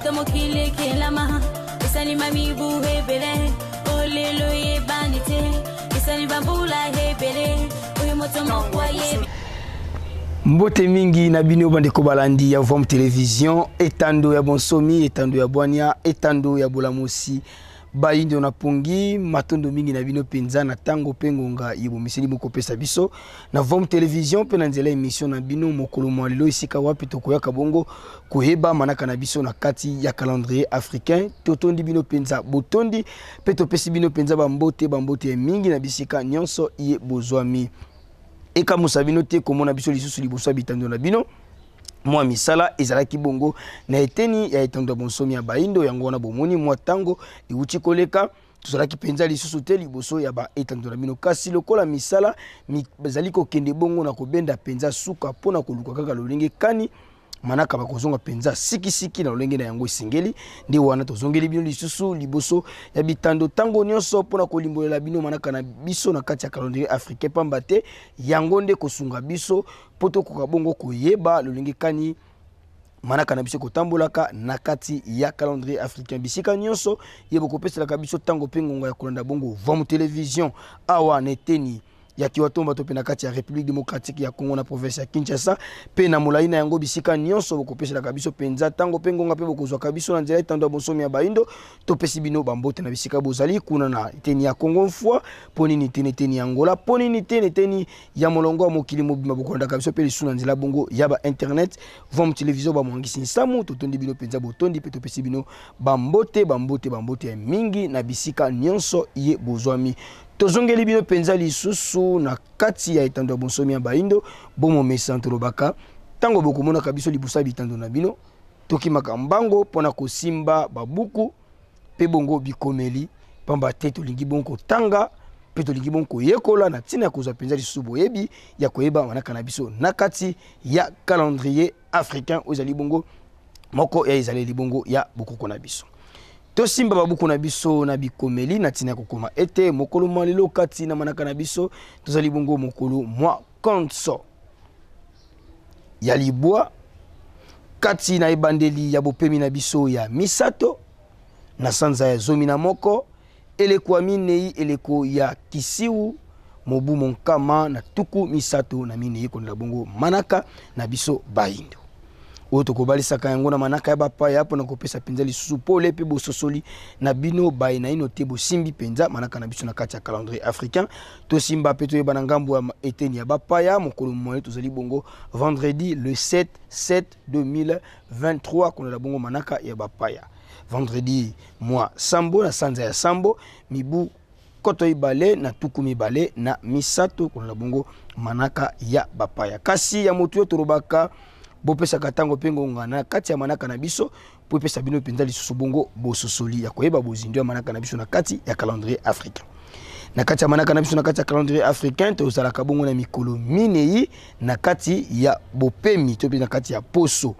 Uta mokili ekelama esalima mibu ebele olelo eyebani te esali bambula ebele oyo moto moko ayebi. Mbote mingi na bino bandeko balandi ya Vom Television, etando ya bonsomi, etando ya bwania, etando ya bolamosi. Bayindo na pongi, matondo mingi na bino mpenza na tango mpe ngonga ye bomiseli bokopesa biso na Vom Television mpe na nzela emission na bino mokolo mwa lelo, esika wapi tokoyaka bongo koyeba manaka na biso na kati ya calendrier africain. Totondi bino mpenza botondi mpe topesi bino mpenza bambote, bambote ya mingi na bisika nyonso ye bozwami. Ekamusa bino te komona biso lisusu liboso ya bitando na bino. Mwa misala ezalaki bongo na eteni ya etando ya bonsomi ya baindo, yango wana bomoni mwa tango euti koleka tozalaki mpenza lisusu te liboso ya ba etando na bino. Kasi lokola misala ezali kokende bongo na kobenda mpenza suka mpo na koluka kaka lolenge kani manaka bakozonga mpenza sikisiki na lolenge na yango esengeli, nde wana tozongeli bino lisusu liboso ya bitando ntango nyonso mpo na kolimbolela bino manaka na biso na kati ya calendrier africain, pamba te yango nde kosunga biso mpo tokoka bongo koyeba lolenge kani manaka na biso ekotambolaka na kati ya calendrier africain. Bisika nyonso ye bokopeselaka biso ntango mpe ngonga ya kolanda bongo Vom Television awa na eteni ya Kiwatomba to mpe na kati ya République démocratique ya Congo na province ya Kinshasa mpe na molai na yango, bisika nyonso bokopeselaka biso mpenza ntango mpe ngonga mpe bokozwaka biso na nzela etando ya bonsomi ya baindo. Topesi bino bambote na bisika bozali kuna na eteni ya Congo mfua, mpo nini te na eteni ya Angola, mpo nini te na eteni ya molongo ya mokili mobimba. Bokolandaka biso mpe lisusu na nzela bongo ya ba internet Vom Television bamwangisi nsamu. Totondi bino mpenza botondi mpe topesi bino bambote, bambote, bambote ya mingi na bisika nyonso ye bozwami. Tozongeli bino mpenza lisusu na kati ya etando ya bonsomi ya baindo. Bomomesa tolobaka ntango bokomonaka biso liboso ya bitando na bino, tokimaka mbango mpona kosimba babuku mpe bongo bikomeli, pamba te tolingi bongo kotanga mpe tolingi bongo koyekola na ntina ya kozwa mpenza lisusu boyebi ya koyeba manaka na biso na kati ya calendrier africain oyo ezali bongo moko ya ezaleli bongo ya bokoko na biso. Tosimba babuku na biso na bikomeli na ntina ya kokoma ete mokolo mwa lelo kati na manaka na biso tozali bongo mokolo mwa konso ya libwa kati na ebandeli ya bopemi na biso ya misato na sanza ya 11 eleko ya minei eleko ya kisiu mobu monkama na tuku misato na minei kolanda bongo manaka na biso bayindo oyo tokobalisaka yango na manaka ya bapaya mpona kopesa mpenza lisusu pole mpe bososoli na bino baye naino te bosimbi mpenza manaka na biso na kati ya calendrier africain. Tosimba mpe toyeba na ngambo ya eteni ya bapaya mokolo moye tozali bongo vendredi le 7 7 2023 kolanda bongo manaka ya bapaya, vendredi mwa sambo na sanza ya sambo mibu koto ibale na tuku mibale na misato kolanda bongo manaka ya bapaya. Kasi ya motu oyo tolobaka bopesaka ntango mpe ngonga na kati ya manaka na biso mpo epesa bino mpenza lisusu bongo bososoli ya koyeba bozindo ya manaka na biso na kati ya calendrier africain. Na kati ya manaka na biso na kati ya calendrier africain tozalaka bongo na mikolo minei na kati ya bopemi to mpe na kati ya poso,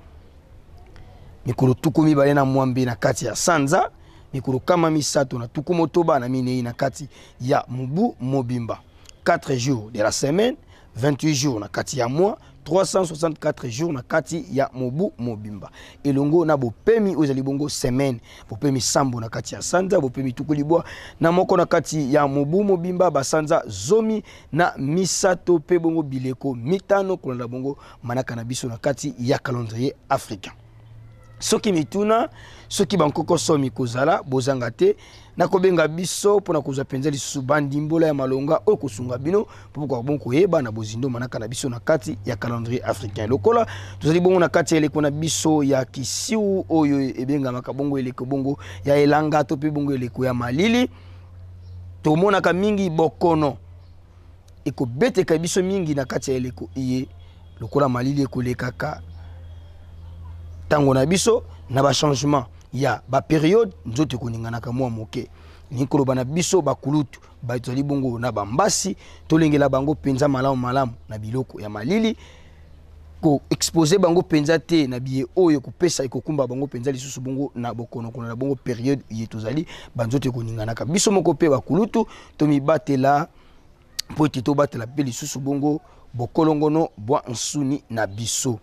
mikolo tuku mibale na mwambe na kati ya sanza, mikolo kama misato na tuku motoba na minei na kati ya mobu mobimba, 4 jours de la semaine, 28 jours na kati ya mois, 364 jours na kati ya mobu mobimba, elongo na bopemi oyo ezali bongo semaine, bopemi sambo na kati ya sanza, bopemi tuku libwa na moko na kati ya mobu mobimba, basanza 13 mpe bongo bileko mitano kolanda bongo manaka na biso na kati ya calendrier africain. Soki mituna, soki bankokoso mikozala, bozanga te nakobenga biso mpona kozwa mpenza lisusu bandimbola ya malonga oyo kosunga bino mpo bokoka bongo koyeba na bozindo manaka na biso na kati ya calendrier africain. Lokola tozali bongo na kati ya eleko na biso ya kisiu oyo ebengamaka bongo eleko bongo ya elanga to mpe bongo eleko ya malili, tomonaka mingi bokono ekobeteka biso mingi na kati ya eleko iye. Lokola malili ekolekaka ntango na biso na bachangement ya baperiode, nzoto ekoninganaka mwa moke. Lingi koloba na biso bakulutu bazali bongo na bambasi, tolengela bango mpenza malamu malamu na biloko ya malili, koexpose bango mpenza te na biye oyo ekopesa ekokumba bango mpenza lisusu bongo na bokonokono na bongo periode ye tozali banzoto ekoninganaka. Biso moko mpe bakulutu tomibatela mpo ete tobatela mpe lisusu bongo bokolongono bwa nsuni na biso.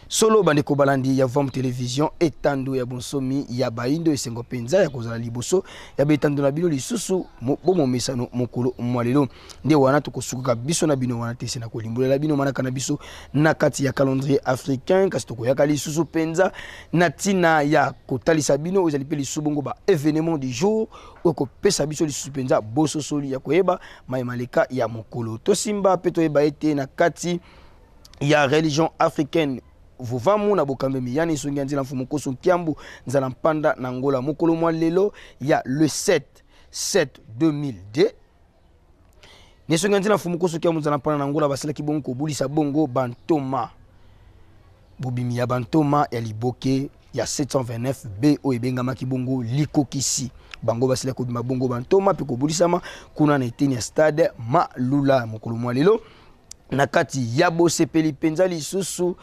Solo bandeko balandi ya Vam Television, etando ya bonsomi ya baindo, esengo mpenza ya kozala liboso ya betando na bino lisusu bomomesano mokolo mwa lelo. Nde wana tokosukaka biso na bino wana te, se na kolimbolela bino manaka na biso na kati ya calendrier africain, kasi tokoyaka lisusu mpenza na ntina ya kotalisa bino oyo ezali mpe lisusu bongo ba événement du jour oyo kopesa biso lisusu mpenza bososoli ya koyeba maye maleka ya mokolo. Tosimba mpe toyeba ete na kati ya religion africaine Vuvamu na bokambemi yani nsongi ya nzela mfumu Nkoso Nkiambu nzala mpanda na Angola mokolo mwa lelo ya le 7 7 2002 nesongi ya nzela mfumu Nkoso Nkiambu nzala mpanda na Angola basalaki bongo kobulisa bongo bantoma bobimi ya bantoma ya liboke ya 729 b oyo ebengamaki bongo likokisi. Bango basila kobima bongo bantoma mpe kobulisama kuna na eteni ya stade Malula mokolo mwa lelo na kati ya bosepeli mpenza lisusu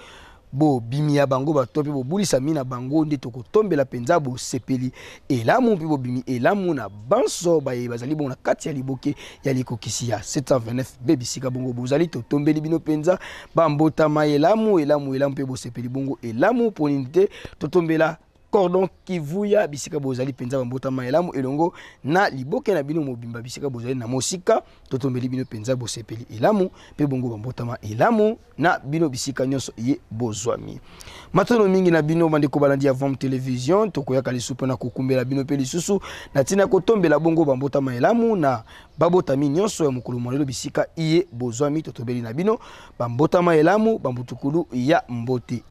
bobimi ya bango bato mpe bobulisami na bango nde tokotombela mpenza bosepeli elamu mpe bobimi elamu na banso baye bazali bongo na kati ya liboke ya likokisi ya 729 b bisika bongo bozali. Totombeli bino mpenza bambotama elamu elamu elamu mpe bosepeli bongo elamu mpo nini te totombela cordon kivuya bisika bozali mpenza bambotama elamu elongo na liboke na bino mobimba bisika bozali na mosika. Totombeli bino mpenza bosepeli elamu mpe bongo bambotama elamu na bino bisika nyonso ye bozwami. Matono mingi na bino bandeko balandi ya Vam Television, tokoyaka lisusu mpona kokumbela bino mpe lisusu na ntina ya kotombela bongo bambotama elamu na babotami nyonso ya mokolo mwa lelo bisika iye bozwami. Totobeli na bino bambotama elamu bambutukulu ya mbote.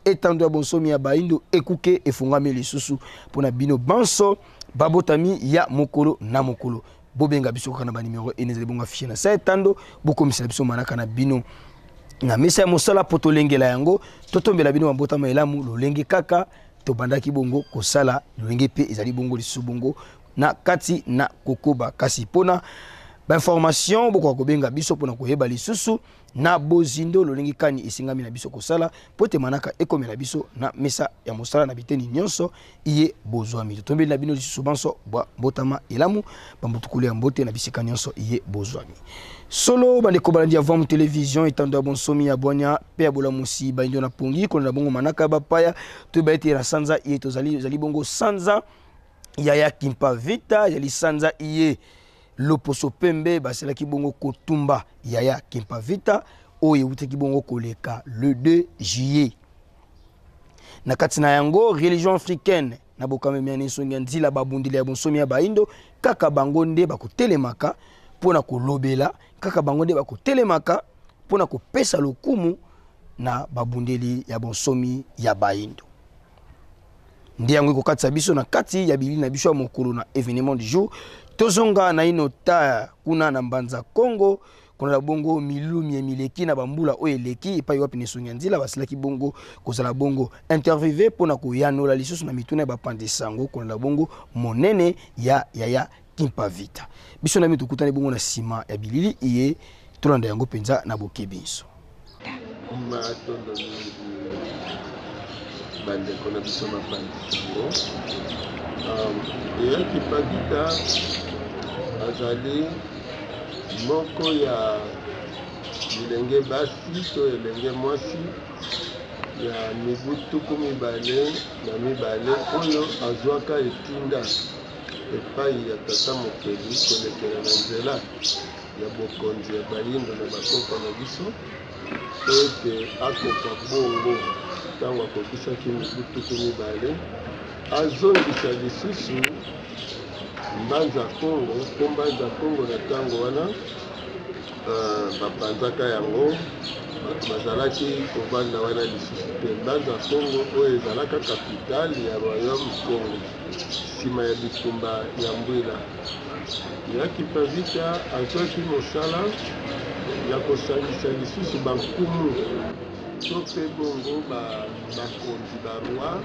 Etando ya bonsomi ya baindo ekuke efungwami lisusu mpona bino banso babotami ya mokolo na mokolo. Bobenga biso kaka na ba numéro ene ezali bongo affiché na sa etando, bokomisela biso manaka na bino na mesa ya mosala po tolengela yango, totombela bino bambotama elamu lolenge kaka tobandaki bongo kosala lolenge mpe ezali bongo lisusu bongo na kati na kokoba. Kasi mpona ba information bokoka kobenga biso mpona koyeba lisusu na bozindo lolenge kani esengami na biso kosala po ete manaka ekomela biso na mesa ya mosala na biteni nyonso iye bozwami. Totombeli na bino lisusu banso bwa mbotama elamu bambutukulu ya mbote na bisika nyonso iye bozwami. Solo bandeko balandi ya Vam Television, etando ya bonsomi ya bwanya pe ya bolamusi baindo na pongi kolanda bongo manaka bapaya toyeba ete na sanza iye tozali, ezali bongo sanza ya ya Kimpa Vita, ezali sanza iye loposo pembe baselaki bongo kotumba yaya Kimpa Vita oyo ewutaki bongo koleka le 2 juillet. Na kati na yango religion africaine na bokamemi ya nsongi ya nzila babundeli ya bonsomi ya baindo kaka bango nde bakotelemaka mpona kolobela, kaka bango nde bakotelemaka mpona kopesa lokumu na babundeli ya bonsomi ya baindo. Nde yango ekokatisa biso na kati ya bilili na biso ya mokolo na événement du jour. Tozonga na ino ta kuna na Mbanza Congo kolanda bongo milumi ya mileki na bambula oyo eleki epai wapi na esongi ya nzela basilaki bongo kozala bongo interviewé mpona koyanola lisusu na mituna ya bapanzi sango kolanda bongo monene ya yaya Kimpa Vita. Biso na mitu tokutani bongo na nsima ya bilili iye tolanda yango mpenza na bokebi nso. Matondo mingi bandeko na biso bapanzi sango. Yaya Kimpa Vita azali moko ya bilenge basi to elenge mwasi ya mibu tuku mibale na mibale oyo azwaka etinda. epai ya Tata Mokeli kolekela na nzela ya bokonzi ya bayindo na bakoko na biso, mpo ete akoka bongo, ntango akokisaki mibu 20, azongisa lisusu Mbanza Kongo, mpo Mbanza Kongo na ntango wana bapanzaka yango, bato bazalaki kovanda wana lisusu te. Mbanza Kongo oyo ezalaka capitale ya Royaume Kongo nsima ya bitumba ya Mbwila. Ya Kimpa-Vita azwaki mosala ya kosangisa lisusu bankumu to mpe bongo bakonzi ba roi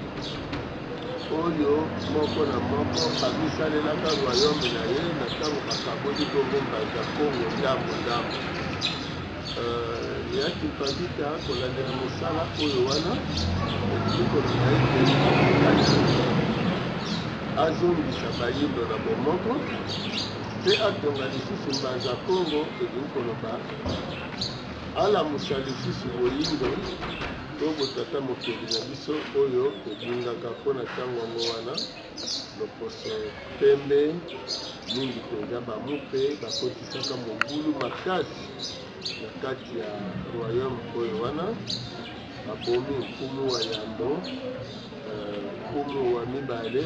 oyo moko na moko amisalelaka royaume na ye na ntango bakaboli bongo Mbanza Kongo ndambo ndambo. Ya Kimpa-Vita kolandela mosala oyo wana elingi koloba ete akokaki azongisa bayindo na bomoko mpe atonga lisusu Mbanza Kongo, elingi koloba alamusa lisusu boyindo to botata mokeli na biso oyo ebungaka mpo na ntango yango wana loposo pembe mingi mpenza bamupe bakotisaka mobulu makasi na kati ya royaume oyo wana. Babomi nkumu wa yambo, nkumu wa mibale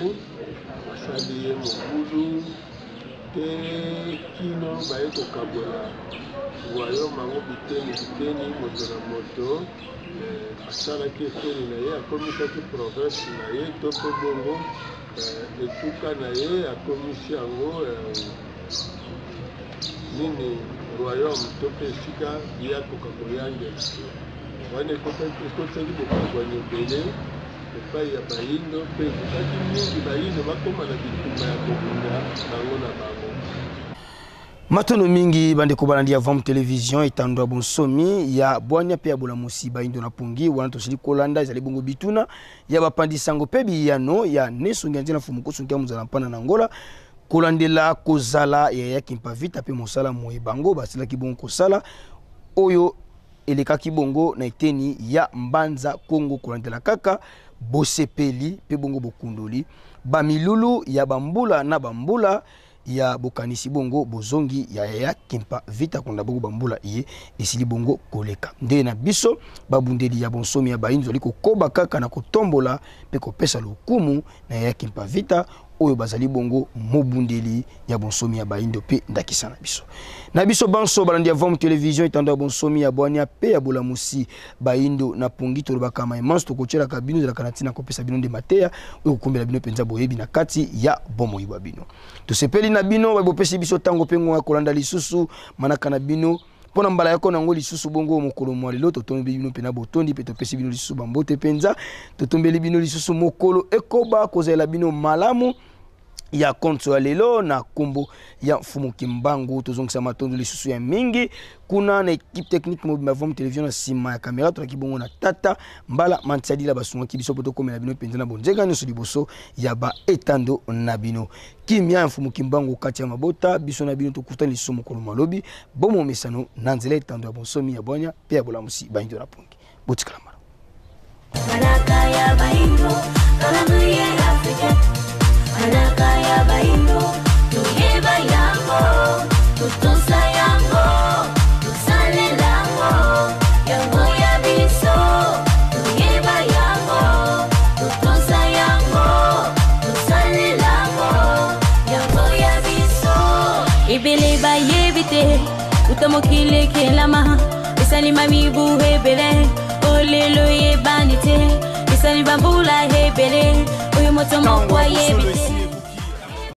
basali ye mobulu te kino baye kokabola royaume yango biteni biteni, moto na moto asalaki eteni na ye, akomisaki province na ye to mpe bongo etuka na ye, akomisi yango nini royaume to mpe esika ye akoka koyangela. Wana ekotisaki bokabwani ebele epai ya bayindo mpe ekokaki mingi bayindo bakoma na bitumba ya kobunda bango na bango. Matondo mingi bandeko balandi ya Vam Television, etando ya bonsomi ya bwanya mpe ya bolamusi bayindo na pongi. Wana tosili kolanda ezali bongo bituna ya bapandi sango mpe biyano ya Nesongi ya Nzela Mfumu Kosungi ya Mozala Mpana na Angola, kolandela kozala ya ya Kimpa Vita mpe mosala moye bango basilaki bongo kosala oyo elekaki bongo na eteni ya Mbanza Kongo, kolandela kaka bosepeli mpe bongo bokundoli bamilulu ya bambula na bambula ya bokanisi bongo bozongi ya yaya Kimpa Vita konda bongo bambula iye esili bongo koleka. Nde na biso babundeli ya bonsomi ya bayindo tozali kokoba kaka na kotombola mpe kopesa lokumu na yaya Kimpa Vita oyo bazali bongo mobundeli ya bonsomi ya bayindo mpe ndakisa na biso. Na biso banso balandi ya Vom Television, etando ya bonsomi ya bwania mpe ya bolamusi bayindo na pongi, tolobaka maimans tokotielaka bino ezalaka na ntina kopesa bino nde mateya oyo kokombela bino mpenza boyebi na kati ya bomoi bwa bino. Tosepeli na bino bopesi biso ntango mpe ngonga kolanda lisusu manaka na bino mpo na mbala yako nango lisusu bongo mokolo mwa lelo. Totombeli bino mpena botondi mpe topesi bino lisusu bambote mpenza. Totombeli bino lisusu mokolo ekoba kozalela bino malamu ya konso ya lelo na kombo ya Mfumu Kimbangu. Tozongisa matondo lisusu ya mingi kuna na equipe technique mobimba Vom Television, na nsima ya kamera tolaki bongo na tata Mbala Mantiadila basungaki biso mpo tokomela bino mpenza na bonzenga nyonso liboso ya ba etando na bino. Kimia ya Mfumu Kimbangu kati ya mabota biso na bino. Tokutani lisusu mokolo malobi bomomesano na nzela etando ya bonsomi ya bwanya mpe ya bolamusi bayindo na pongi. Botikala malamu. Manaka ya bayindo, calendrier africain. Manaka ya bayindo, toyeba yango, totosa yango, tosalela yango, yango ya biso. Toyeba yango, totosa yango, tosalela yango, yango ya biso. Ebele bayebi te uta mokili ekelama, esalima mibu ebele olelo eyebani te, esali bambula ebele oyo moto moko ayebi te.